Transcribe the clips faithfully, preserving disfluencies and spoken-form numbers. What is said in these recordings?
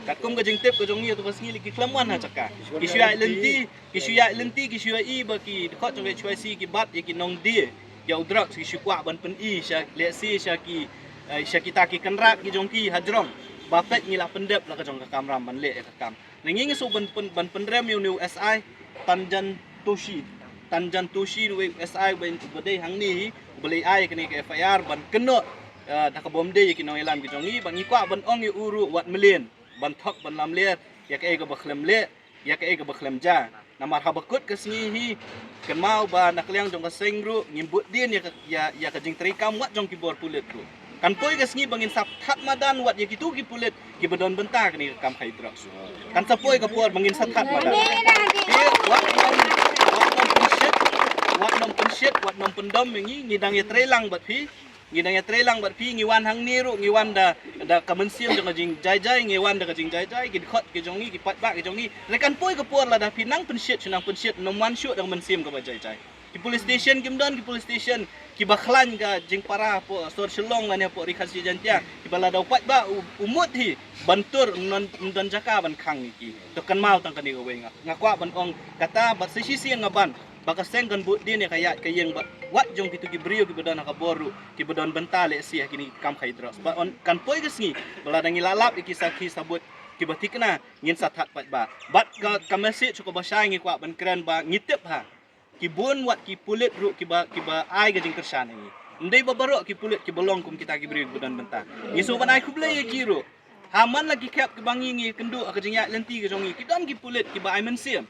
Katkum ka jingtip ka jong ngi, ïa tu ka sngi lei ki khlem wan ha jaka. Ki shu ïaid lynti, ki shu ïaid lynti, ki shu ïaid i ba ki dkhot jong ka H Y C ki bat ïa ki nongdie ïa u drugs, ki shu kwah ban pyni sha, lehse sha ki, eh, sha kita ki kynrad ki jong ki hajrong ba peit ngi la pyndep la ka jong ka kamram ban leh ïa ka kam. Na ngi ngi shu ban pyn, ban pynrem ïa une u S I Tanjan Toshi. Tanjan Toshi, uwei u S I uba dei hangne hi, uba leit ai kane ka F I R ban kynnoh, eh, da ka bym dei ïa ki nongïalam ki jong ngi, ba ngi kwah ban ong ïa u ruh wat mlien ban thok ban lamler ïa kaei kaba khlem leh, ïa kaei kaba khlem jia. Namar haba kut ka sngi hi, kynmaw ba na ka liang jong ka seng ruh ngim bud dien ïa ka, ïa, ïa ka jingtreikam wat jong ki bor pulit ruh. Kan poi ka sngi ba ngin sa thad madan wat ïa kitu ki pulit kiba don bynta kane ka kam khaïi drugs. Kan sa poi ka por ba ngin sa thad madan. Te wat nym, wat nym pynshit, wat nym pynshit, wat nym pyndom ïa ngi, ngi dang ïatreilang bad phi. Ngi dang ïatreilang bad phi, ngi wan hangne ruh, ngi wan da, da ka mynsiem jong ka jingjaijai, ngi wan da ka jingjaijai, ki dkhot ki jong ngi, ki paidbah ki jong ngi. Hynrei kan poi ka por lada phi nang pynshit, shu nang pynshit, nym wan shuh da ka mynsiem kaba jaijai. Ki police station kim don, ki police station kiba khlaiñ ka jingpara hapoh sor Shillong lane hapoh Ri Khasi Jaiñtia, kiba lada u paidbah u, u mut hi ban tur, ym don, ym don jaka ban khang ïa ki. To kynmaw tang kane kawei, nga, nga kwah ban ong kata, bad sa shisien nga ban ba ka seng kan bud dien ïa ka ïaid ka ïeng bad wat jong kitu ki briew kiba don ha ka bor ruh, kiba don bynta lehse ha kine ki kam khaïi drugs. Ba kan poi ka sngi ba lada ngi la lap ïa ki sakhi sabut kiba thikna, ngin sa thad paidbah. Bad ka, ka message kaba shai ngi kwah ban kren ba ngi tip ha ki bun wat ki pulit ruh kiba, kiba ai ka jingkyrshan ïa ngi. Ym dei ba baroh ki pulit kiba long kum kita ki briew kiba don bynta. Ngi shu ban ai khublei ïa ki ruh. Ha man la ki khep kiba ngi, ngi ïakynduh ha ka jingïaid lynti ka jong ngi, ki don ki pulit kiba ai mynsiem.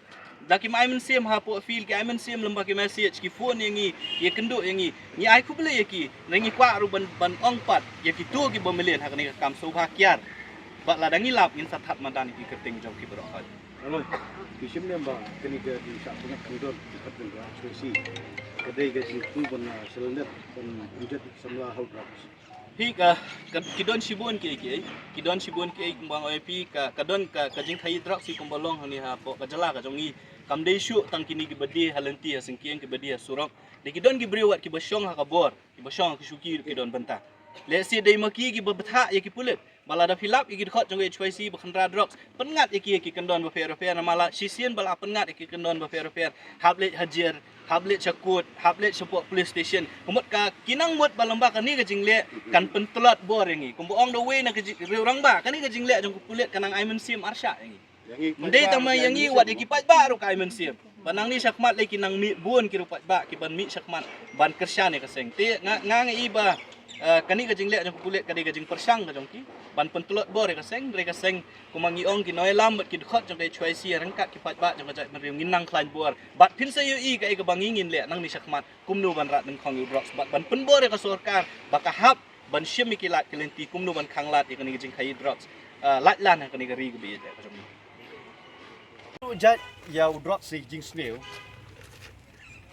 Da kim ai mynsiem hapoh field, ki ai mynsiem lyngba ki message, ki phone ïa ngi, ïakynduh ïa ngi. Ngi ai khublei ïa ki, hynrei ngi kwah ruh ban, ban ong pat ïa kitu kiba mlien ha kane ka kam, sngewbha kiar. Bad lada ngi lap ngin sa thad madan ïa ki kyrteng jong ki baroh. Alo, ki shim ne em ba kane ka jingshah pyngngad khyndiat ki khat jong ka H Y C ka dei ka jingthmu ban, ah, shyllyndet ban pynjot ïa ki samla ha u drugs. Hi ka, ka, ki don shibun kiei kiei, ki don shibun kiei kumba nga ong ïa phi, ka, ka don ka, ka jingkhaïi drugs hi kumba long hangne hapoh ka jylla ka jong ngi. Kam dei shuh tang kine kiba die ha lynti ha syngkien, kiba die ha surok. Dei ki don ki briew wat kiba shong ha ka bor, kiba shong ha ki shuki ki don bynta. Lehse dei ma ki kiba bthah ïa ki pulit. Ba lada phi lap ïa ki dkhot jong ka H Y C ba khynra drugs, pynngat ïa ki ïa ki kyndon bapher bapher, namar la shisien ba la pynngat ïa ki kyndon bapher bapher, hap leit hajar, hap leit sha kot, hap leit shapoh police station. Ka mut ka, ki nang mut ba lyngba kane ka jingleh kan pyntlot bor ïa ngi. Kumba ong da uwei na ka ji-, riew rangbah, kane ka jingleh jong ka pulit ka nang ai mynsiem arshah ïa ngi. Ym dei tang ma ïa ngi, wat ïa ki paidbah ruh ka ai mynsiem. Ba nangne shakhmat lei ki nang mih bun ki ruh paidbah kiban mih shakhmat ban kyrshan ïa ka seng. Te nga, nga ong ïa i ba, eh, kane ka jingleh jong ka pulit ka dei ka jingpyrshang ka jong ki ban pyntlot bor ïa ka seng, hynrei ka seng kumba ngi ong, ki nongïalam bad ki dkhot jong ka H Y C ryngkat ki paidbah jong ka jaitbynriew ngin nang khlaiñ bor. Bad phin sa ïohi kaei kaba ngi ngin leh nangne shakhmat, kumno ban rat dyngkhong ïa u drugs bad ban pynbor ïa ka sorkar ba ka hap ban shim ïa ki lad ki lynti kumno ban khanglad ïa kane ka jingkhaïi drugs, eh, lait lan ha kane ka ri kaba ïeit ka jong ngi. Ruh jait ïa u drugs hi jingsniew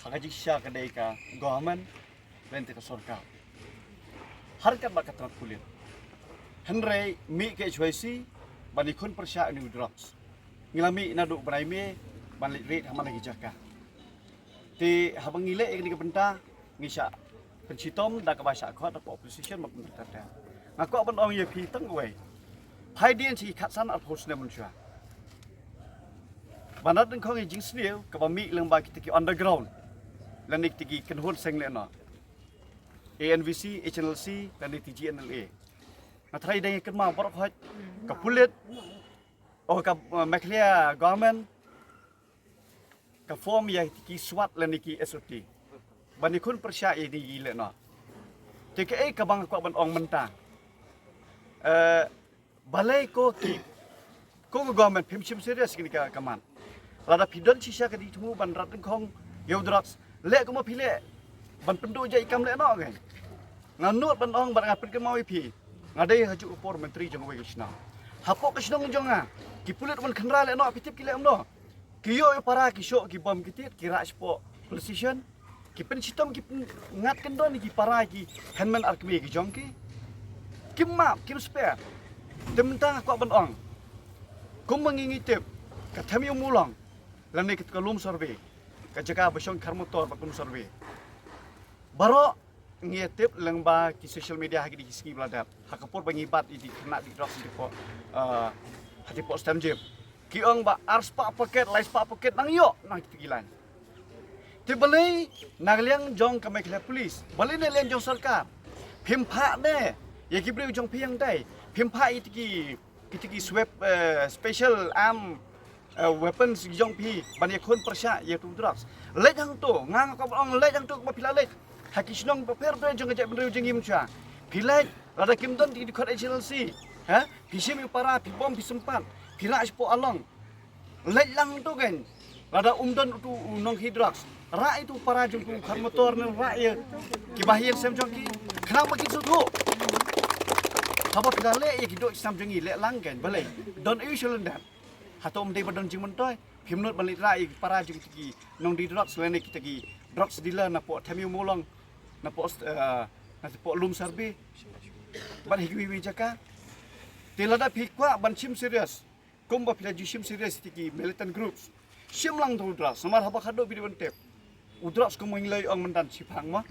ha ka jingshisha ka dei ka government lane ka sorkar, ha ryngkat bad ka tnat pulit. Hynrei mih ka H Y C ban ïakhun pyrshah ïa une u drugs. Ngi la mih naduh bnai May ban leit raid ha man la ki jaka. Te haba ngi leh ïa kane ka bynta ngi shah pynshitom da kaba shah khot hapoh police station bad kumta ter ter. Nga kwah ban ong ïa phi tang kawei, phai dien sha ki khatsan arphew snem mynshuwa, ban rat dyngkhong ïa jingsniew kaba mih lyngba kita ki underground lane kita ki kynhun seng lehnoh, A N V C, H N L C lane T G N L A. Nga tharai dang ïa kynmaw baroh khoit, ka pulit, oh, ka, uh, Meghalaya government ka form ïa ki SWAT lane ki S O T ban ïakhun pyrshah ïa kine ki lehnoh. Te kaei kaba nga kwah ban ong mynta, eh, balei ko ki, ko ka government phim shim serious kane ka, ka mat? Lada phi don shisha ka jingthmu ban rat dyngkhong ïa u drugs, leh kumba phi leh ban pynduh jait kam lehnoh, kan? Nga nud ban ong bad nga pynkynmaw ïa phi, nga dei ha kajuh ka por myntri jong kawei ka shnong. Hapoh ka shnong jong nga, ki pulit wan khynra lehnoh, phi tip ki leh kumno? Ki ïoh ïa para ki shoh ki bom ki tied, ki rah shapoh police station, ki pynshitom, ki pynngat kyndon ïa ki para ki hynmen artylli ki jong ki. Kim map, kim spare. Te mynta nga kwah ban ong, kumba ngi ngi tip, ka Them Ïew Mawlong lane ka Lum Survey, ka jaka ba shong khar motor bad Lum Survey, baroh ngi ïa tip lyngba ki social media ha kine ki sngi ba la dep, ha ka por ba ngi bat ïa ki khynnah ki drugs hapoh, uh, Ha te pok stem jim. Ki ong ba ar spah paket, lai spah paket nang ïoh, nang tiki lan. Te balei na liang jong ka Meghalaya Police, balei na liang jong sorkar, phim phah ne ïa ki briew jong phi ïa dei, phim phah ïa tiki, ïa tiki swep, eh, special arm, eh, weapons jong phi ban ïa khun pyrshah ïa tu drugs. Leit hangto, nga nga ka ong leit hangto ba phi la leit ha ki shnong ba pher pher jong ka jaitbynriew jong ngi mynshwa. Phi leit, lada kim don tiki dkhot H L C, ha, phi shim ïa para, phi bom, phi sympat, phi rah shapoh along. Leit lang tu kan. Lada um don utu u nonghi drugs, rah ïa tu para jong tu khar motor ne rah ïa ki bahaïing sem jong ki. Khnang ba kin sngewthuh. Haba phi la leh ïa ki doh ki snam jong ngi, leh lang kan. Balei? Don aïu sha lyndet? Hato ym dei ba don jingmyntoi? Phim nud ban leit rah ïa ki para jong ki nongdi drugs lane kita ki drugs dealer napoh Themiu Mawlong, napoh, eh, napoh Lumsarbe, bad ha kiwei kiwei jaka. Te lada phi kwah ban shim serious, kumba phi la ju shim serious ïa ki militant groups, shim lang tu u drugs. Namar haba khadduh phi dei ban tip, u drugs kumba ngi la ong mynta shiphang ma,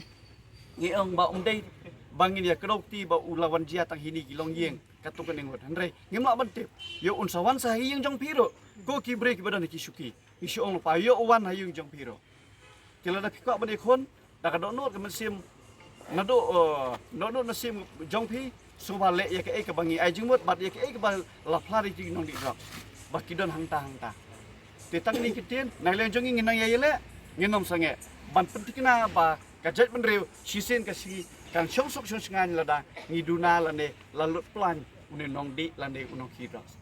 ngi ong ba um dei ba ngin ïa kdew kti ba u la wan jia tang hini ki longïing katto katne ngut. Hynrei ngim lah ban tip, ïoh un sa wan sa ha ïing jong phi ruh. Ko ki briew kiba don ha ki shuki, ngi shu ong lypa, ïoh wan ha ïing jong phi ruh. Te lada phi kwah ban ïakhun da ka dohnud ka mynsiem, naduh, eh, dohnud mynsiem jong phi, sngewbha leh ïa kaei kaba ngi ai jingmut bad ïa kaei kaba la phla da ki nongdi drugs ba ki don hangta hangta. Te tang kine ki ktien, na liang jong ngi ngin nang ïa ïaleh, ngin ym sangeh ban pynthikna ba ka jaitbynriew shisien ka sngi kan shong suk shong shngaiñ lada ngi duna lane la lut plan une u nongdi lane u nongkhi drugs.